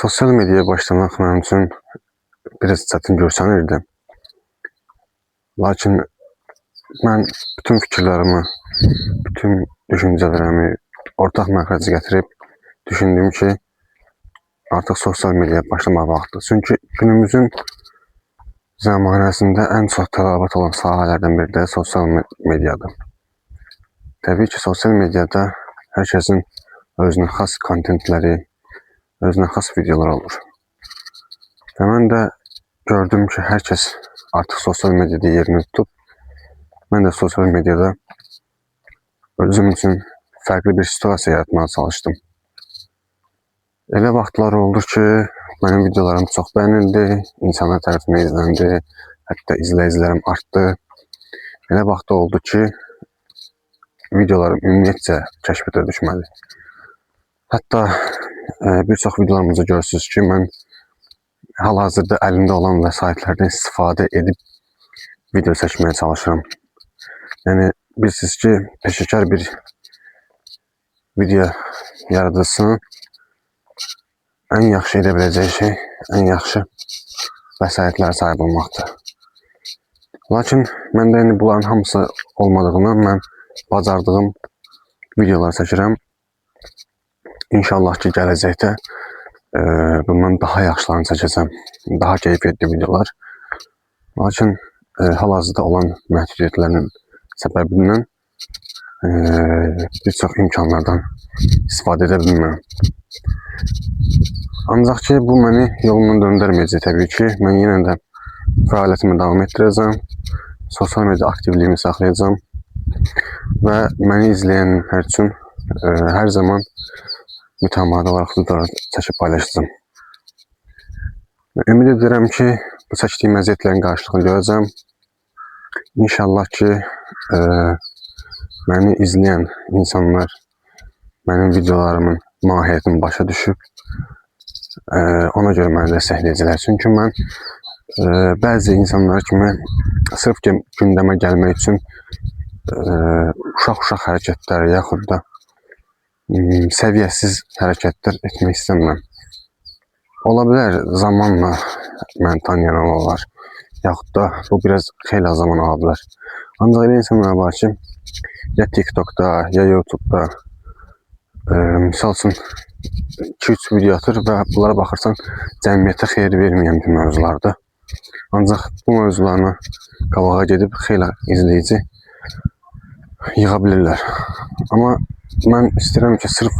Sosial mediaya başlamaq mənim üçün biraz çətin görsənirdi. Lakin mən bütün fikirlərimi, bütün düşüncələrimi ortaq məxrəcə gətirib düşündüm ki, artıq sosial mediaya başlamaq vaxtıdır. Çünki günümüzün zəmanəsində ən çox tələbat olan sahələrdən biri də sosial mediadır. Təbii ki, sosial mediada hər kəsin özünə xas kontentləri, özünə xas videolar olur. Və mən də gördüm ki, hər kəs artıq sosial mediada yerini tutub. Mən də sosial mediada özüm üçün fərqli bir situasiya yaratmağa çalışdım. Elə vaxtlar oldu ki, mənim videolarım çox bəyənildi, insanlar tərəfindən izləndi, hətta izləyicilərim artdı. Elə vaxt oldu ki, videolarım ümumiyyətcə kəşfiyyata düşmədi. Hətta bir çox videolarımızda görürsünüz ki, mən hal-hazırda əlimdə olan vəsaitlərdən istifadə edib video çəkməyə çalışıram. Yəni bilirsiniz ki, peşəkar bir video yaradıcısının ən yaxşı edə biləcəyi şey, ən yaxşı vəsaitlərə sahib olmaqdır. Lakin məndə indi bunların hamısı olmadığından mən bacardığım videolar çəkirəm. İnşallah ki, gələcəkdə bundan daha yaxşılarını çəkəcəm. Daha keyfiyyətli videolar. Lakin hal-hazırda olan məhdudiyyətlərin səbəbindən bir çox imkanlardan istifadə edə bilmirəm. Ancaq ki, bu məni yolumdan döndərməyəcək təbii ki. Mən yenə də fəaliyyətimi davam etdirəcəm. Sosial media aktivliyimi saxlayacağam və məni izləyənlər üçün hər zaman mütəmadi olaraq videolar çəkib paylaşacağam. Ümid edirəm ki, bu çəkdiyim əziyyətlərin qarşılığını görəcəm. İnşallah ki, məni izləyən insanlar mənim videolarımın mahiyyətini başa düşüb, ona görə məni dəstəkləyəcəklər. Çünki mən bəzi insanlar kimi sırf ki, gündəmə gəlmək üçün uşaq-uşaq hərəkətlər yaxud da səviyyəsiz hərəkətlər etmək istəmirəm. Ola bilər zamanla məni tanıyan olarlar, yaxud da bu biraz xeyli zaman ala bilər. Ancaq elə insanlar var ki, ya TikTokda, ya YouTube'da misal üçün 2-3 video atır və bunlara baxırsan cəmiyyətə xeyir verməyən bir mövzulardır. Ancaq bu mövzularına qabağa gedib xeyli izləyici yığa bilirlər. Amma mən istəyirəm ki, sırf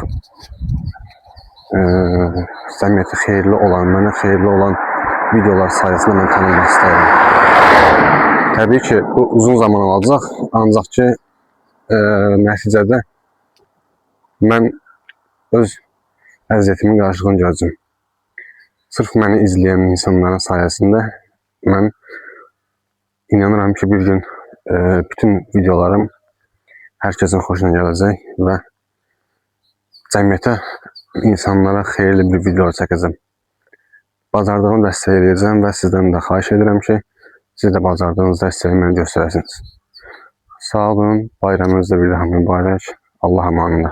cəmiyyətə xeyirli olan, mənə xeyirli olan videolar sayəsində mən tanınmaq istəyirəm. Təbii ki, bu uzun zaman alacaq, ancaq ki, nəticədə mən öz əziyyətimin qarşılığını görəcəm. Sırf məni izləyən insanların sayəsində mən inanıram ki, bir gün bütün videolarım hər kəsin xoşuna gələcək və cəmiyyətə, insanlara xeyirli bir videolar çəkəcəm. Bacardığım dəstək eləyəcəm və sizdən də xahiş edirəm ki, siz də bacardığınız dəstəyi mənə göstərəsiniz. Sağ olun, bayramınız da bir daha mübarək. Allah amanında.